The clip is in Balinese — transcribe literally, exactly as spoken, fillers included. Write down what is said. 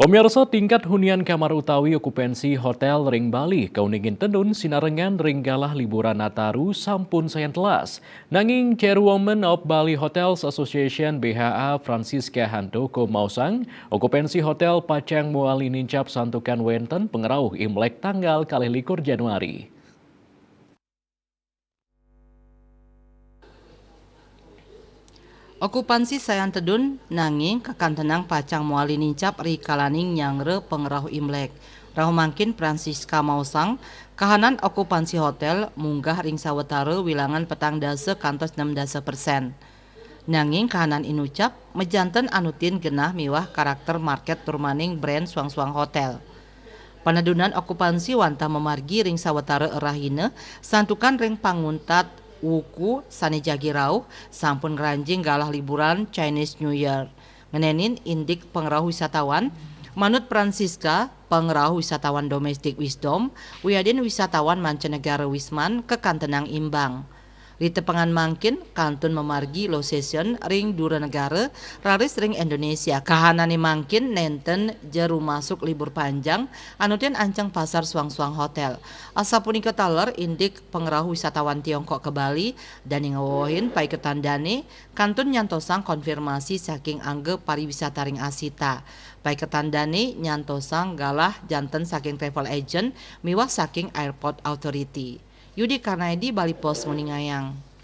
Pemirsa, tingkat hunian kamar utawi okupansi hotel ring Bali kauningin tedun sinarengan ring galah liburan Nataru sampun sayan telas. Nanging Chairwoman of Bali Hotels Association, B H A, Francisca Handoko maosang, okupansi hotel pacang muali nincap santukan wenten pangrauh Imlek tanggal kalih likur Januari. Okupansi sayan tedun, nanging kakantenang pacang muali nincap ri kalaning nyanggra pangrauh Imlek. Rauh mangkin Francisca maosang, kahanan okupansi hotel munggah ring sawatara wilangan petang dasa kantos nem dasa persen. Nanging kahanan inucap, majanten anutin genah miwah karakter market turmaning brand suang-suang hotel. Panedunan okupansi wantah mamargi ring sawatara rahina, santukan ring panguntat wuku sane jagi rauh, sampun ngranjing galah liburan Chinese New Year. Ngenenin indik pangrauh wisatawan, manut Francisca, pangrauh wisatawan domestik Wisdom, wiadin wisatawan mancanegara Wisman kakantenang imbang. Ritepengan mangkin kantun mamargi location ring dura negara, raris ring Indonesia. Kahanane mangkin nenten jero masuk libur panjang, anutin anceng pasar suang-suang hotel. Asapunika taler indik pangrauh wisatawan Tiongkok ka Bali, dane ngwewehin paiketan dane kantun nyantosang konfirmasi saking angga pariwisata ring Asita. Paiketan dane nyantosang galah janten saking travel agent miwah saking airport authority. Yudi Karnaidi, Bali Post, nguningayang.